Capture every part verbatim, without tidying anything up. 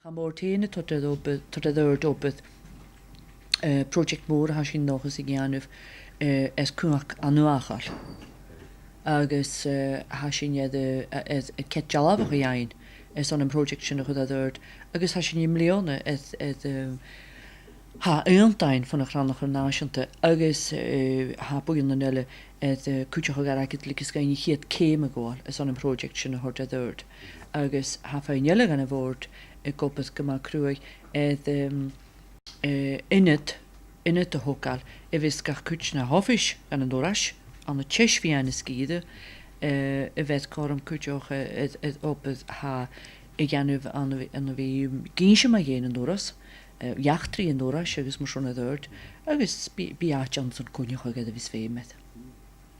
Tha Mòr Tèine a' toirt air obair, toirt air adhart obair, eh, project mòr a tha sinn an dòchas a dhèanamh, eh, air Cumhachd an Uachdair. Agus, eh, tha sinn air, eh, air, air cead dealbhach a dhèanamh airson am project sin a chur air adhart. Agus tha sinn am bliadhna air, air, eh, tha aontainn fon a' Chrannchur Nàiseanta agus, eh, tha buidhnean eile air, eh, cuideachadh airgid le gus a' chiad cheum a ghabhail airson am project sin a thoirt air adhart. Agus tha feadhainn eile dhen a' bhòrd ag obair gu math cruaidh air, em, eh, ionad, ionad a thogail a bhios gach cuid na h-oifis dhen an Urras, ann an teis-meadhan na sgìre, eh, a bheir cothrom cuideachd, eh, air, air obair a tha a dhèanamh ann a bhith, ann a bhith, um, ag innse mu dheidhinn an Urras, eh, eachdraidh an Urrais agus mar sin air adhart, agus bidh, bidh àite ann son coinneachadh air a bhios feum air.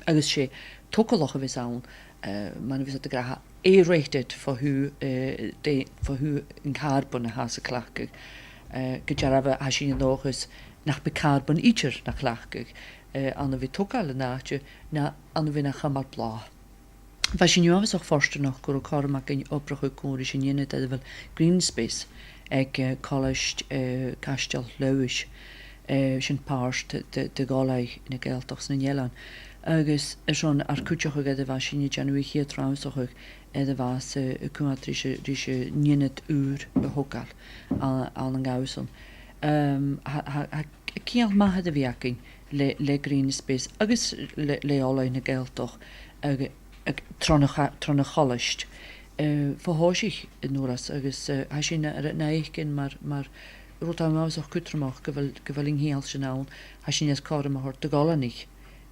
Agus 's e togalach a bhios ann, eh, mar a bhios iad ag ràdh, aerated fo thaobh, eh, de, fo thaobh an carbon a thathas a' cleachdadh. Eh, gu dearbh, tha sinn an dòchas nach bi carbon idir na chleachdadh, eh, ann a bhith togail an àite, no ann a bhith na chumail blàth. Bha sinn uabhasach fortanach gun robh cothrom againn obrachadh còmhla ris an ionad air a bheil Green Space aig, eh, Colaiste, eh, Caisteal Leòdhais, eh, sin pàirt de, de dh'Oilthigh na Gàidhealtachd 's nan Eilean. Agus airson ar cuideachadh air a bha sinn a' dèanamh a' chiad rannsachadh air a bha sinn a' coimhead ris, ris an ionad ùr a thogail a, ann an Gabhsan. Em, tha, tha, tha ceangal math air a bhith againn le, le Green Space agus le, le Oilthigh na Gàidhealtachd ag, ag, tron a' cha-, tron a' cholaiste, eh, bho thòisich an Urras agus, eh, tha sinn na, na fhaicinn mar, mar rud uabhasach cudromach gu bheil, gu bheil an ceangal sin ann. Tha sinn air cothrom a thoirt do dh'oileanaich,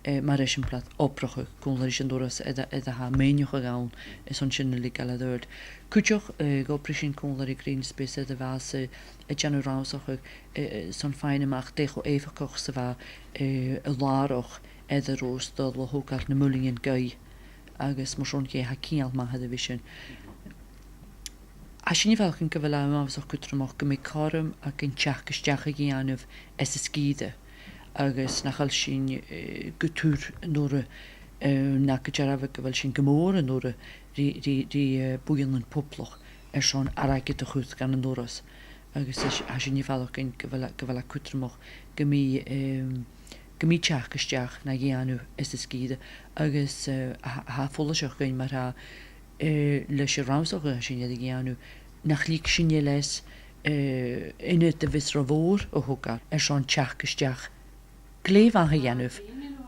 eh, mar eisimpleir, obrachadh còmhla ris an Urras air a, air a tha maoineachadh ann airson sin a leigeil air adhart. Cuideachd, eh, dh'obraich sinn còmhla ri Green Space air a bha sinn a' dèanamh rannsachadh, eh, eh, son faighinn a-mach dè cho èifeachdach 's a bha, eh, an làrach air an ròstal a thogail na muilnean gaoithe agus mar sin, tha ceangal math air a bhith sin. Tha sinne a' faicinn gu bheil e uabhasach cudromach gum bi cothrom againn teachd-a-steach a dhèanamh às an sgìre agus nach eil sinn, eh, gu tur an urra, eh, no gu dearbh gu bheil sinn gu mòr an urra ri, ri, ri, eh, buidhnean poblach airson airgead a chur dhan an Urras. Agus is, tha sinne a' faicinn gu bheil, gu bheil e cudromach gum bi, em, gum bi teachd-a-steach na dhèanamh às an sgìre. Agus, eh, tha, tha follaiseach againn mar-thà, eh, leis an rannsachadh a tha sinne air a dhèanamh, nach leig sinne leas, eh, ionad a bhios ro mhòr a thogail airson teachd-a-steach glè mhath a dhèanamh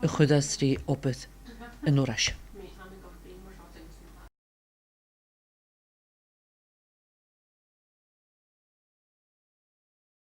a chuidicheas ri obair an Urrais.